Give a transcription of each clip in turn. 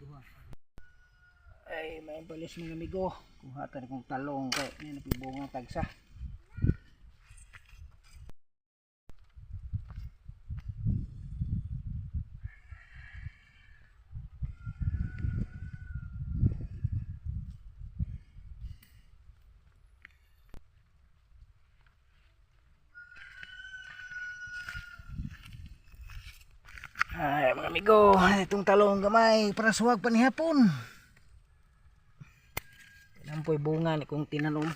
Ay, may balis, mga amigo. Kuha ta kong talong kay ni napibunga tagsa. Ay, mga amigo, itong talong gamay para suwag pa ni hapon. Nampoy bunga ni kong tinanom.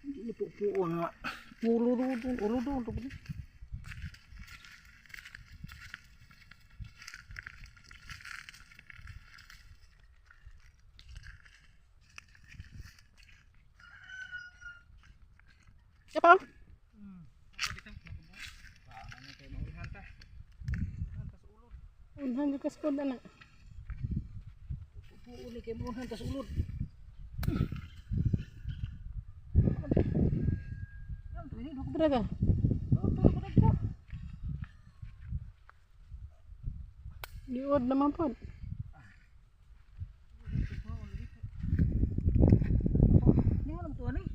Hindi ni pupuon nga. Ulo doon, ulo doon. Apa? Unhan yung kaskod ana. Pupuon ni kay maunhan tas ulod. Braga. Liod naman po. Hindi mo alam to ano eh.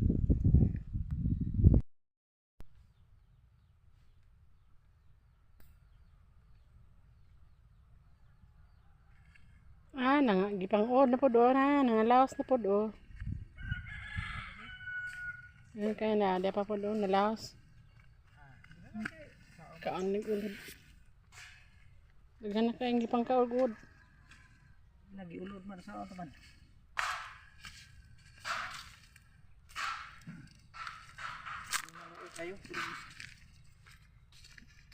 Ah, nang gipang-od na po do na, nangalaos na po do. Ayun kaya na, di pa po do, nalaos. Kaan ng ulod. Daghan na kayong gipang kaugod. Lagi ulod man sa ato man. Kayo.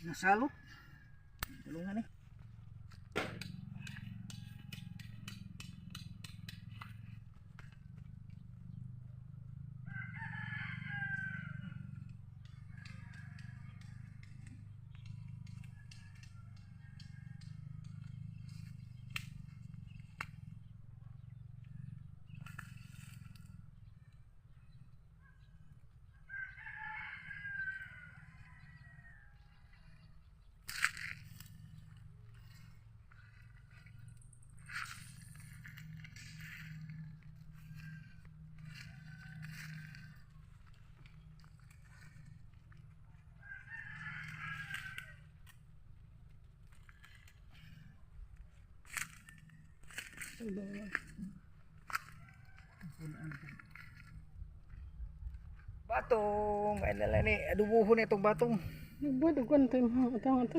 Nasalot. Tulungan eh. Batong, ay nala ni adubuhon na itong batong. Nagbuod, ugon ito yung mga atong ato.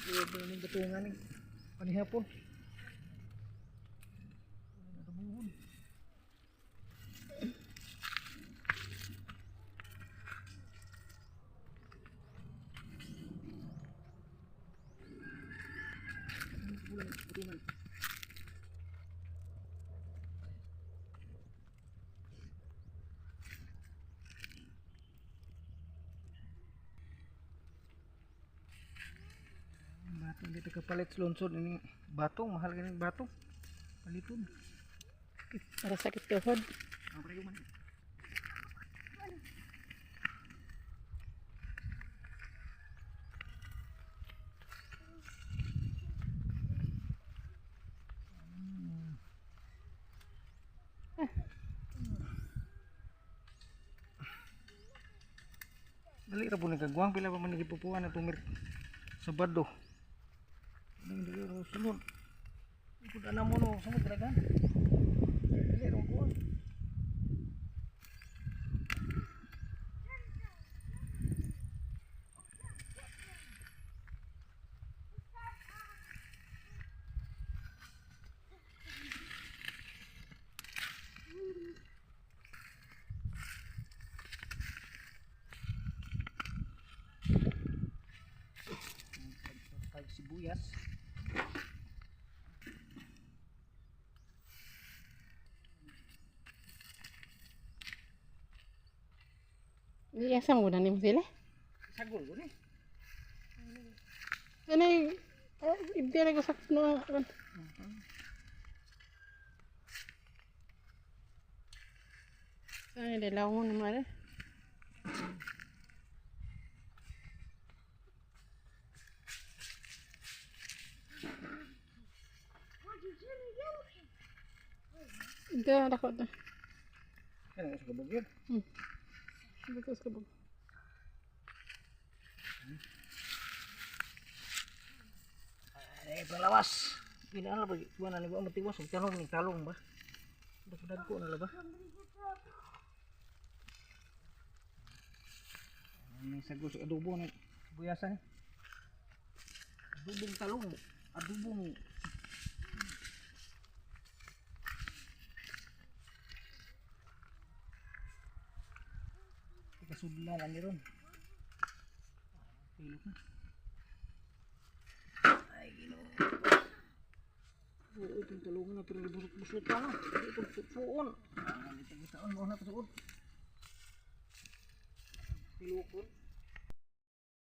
Siguro ning batungan ni panihapon. Adubuhon. Batong dito kapalit sa lungsod ini batong mahal ganing batong. Paliton. Para sakit tuhod. Ang preyo man. Dali ra po ni kagwang pila pa man gipupuan na tumir Sabado. Dali dali ra sulod. Ipud ana mo no sumod dalagan. Dali ra ko. Sibuyas. Iyasa mo na nimo sila. Sagol ko ni. Ano ibdi na ko sa no. Ay, dalaw mo naman eh. Hindi na dako na. Ano sa kabog yun? Dito sa kabog. Ay, panglawas. Pila na ba? Kuha na ni ba matiwas og talong ni talong ba? Dagdag ko na la ba? May sago sa adobo na sibuyasan. Adobong talong, adobong. Kasudlan ani ron. Pilok na. Ay, Ginoo. Oo, itong talungan na pero busot-busot pa na. Itong pupuon. Ah, itong taon mo na kasuod. Pilokon.